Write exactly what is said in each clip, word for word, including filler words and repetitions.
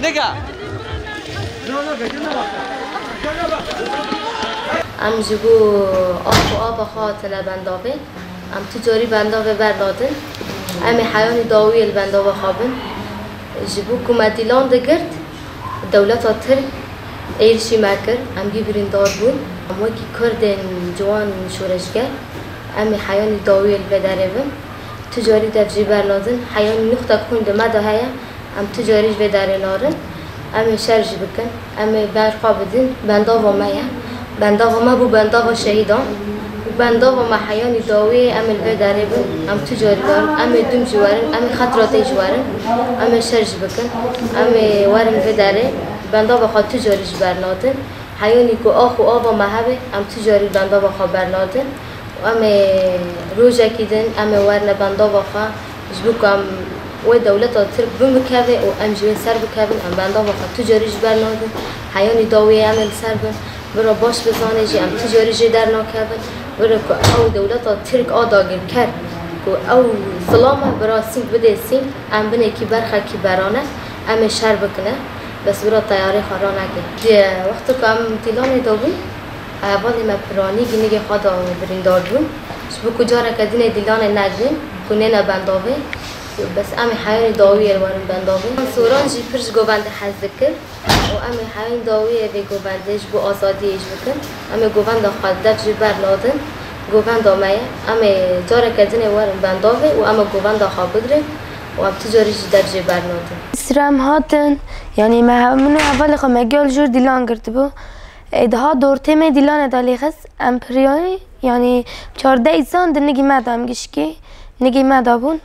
Niga. Em ji bo av û ava xwe hatine bendavê. Em tu carî bendavê bernadin. Em ê heyanî dawiyê li bendava xwe bin. Ji bo ku me dîlan digirt, dewleta Tirk êrişî me kir. Em gî birîndar bûn. Em wekî Kurdên ciwan şoreşger, em ê heyanî dawiyê li vê derê bin. Tu carî dev jê bernadin. Heyanî nûxtek xwîn di me de heye. Em tu carî ji vê derê narin. Em ê şer jî bikin. Em ê ber xwe bidin. Bendava me ye. Bendava me bû bendava şehîdan. Û bendava me heyanî dawiyê em ê li vê derê bin. Em tu carî narin. Em ê dûm jî werin. Em ê xetra te jî werin. Em ê şer jî bikin. Em ê werin vê derê. Bendava xwe tu carî jî bernadin. Heyanî ku ax û ava me hebe, em tu carî bendava xwe bernadin. Û em ê rojekî din, em ê werine bendava xwe, ji bo ku em wê dewleta Tirk bin bikeve û em ji wê ser bikevin, em bendava xwe tu carî jî bernadin. Heyanî dawiyê em ê li ser bin. Bira baş bizane jî, em tu carî jê dernakevin. Bira ku ew dewleta Tirk a dagirker, ku ew zilam e, bira sîng bidê sîng, em binekî berxekî berane, em ê şer bikine. Bes bira teyarê xwe raneke. Di wexta ku em dîlanê de bûn, hevalê me piranî gînigê xwe da birîndar bûn. Ji bo ku careke din ê dîlanê negrin, ku nêne bendavê. Bes em ê heyanî dawiyê werin bendavê. Soran jî pir ji govendê hez dikir. Û em ê heyanî dawiyê vê govendê ji bo azadiyê jî bikin. Em ê govenda xwe dev jê bernadin. Govenda me ye. Em ê careke din ê werin bendavê û em ê govenda xwe bigrin û em tu carî jî dev jê bernadin. Sira em hatin, yanî me he-, min û hevalê xwe me gel jor dîlan girtibû. Ê, daha dortê me dîlanê da lêxist, em piriyayî, yanî çardeh însan di nigî me da em gişkî, nigî me da bûn.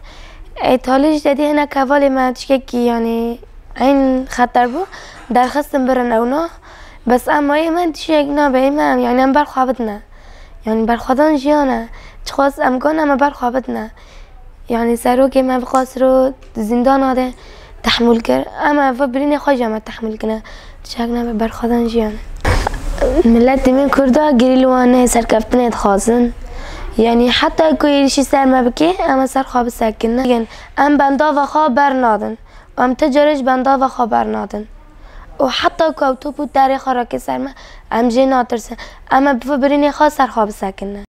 Ê, talî ji dedî hinek hevalê me tişkekî, yanî eyn xeter bû, derxistin birin ewna. Bes em mayê me tişek nabe, ê me, yanî em berxwe bidine. Yanî berxwedan jiyan e. Çiqas em kan em ê berxwe bidine. Yanî serokê me bi qasiro di zîndana de tehmûl kir. Em ê va birînê xwe jî em ê tehmûl kine. Tiştek nebe berxwedan jiyan. Miletê min Kurda girî li wan neyê serkeftinê dixwazin. Yanî heta ku êrişî ser me bike, em ê ser xwe bisekinin. Em bendava xwe bernadin. Em ti carê ji bendava xwe bernadin. Û heta ku ew top û terê xwe rake ser me, em jê natirsin. Em ê bi birînê xwe ser xwe bisekinin.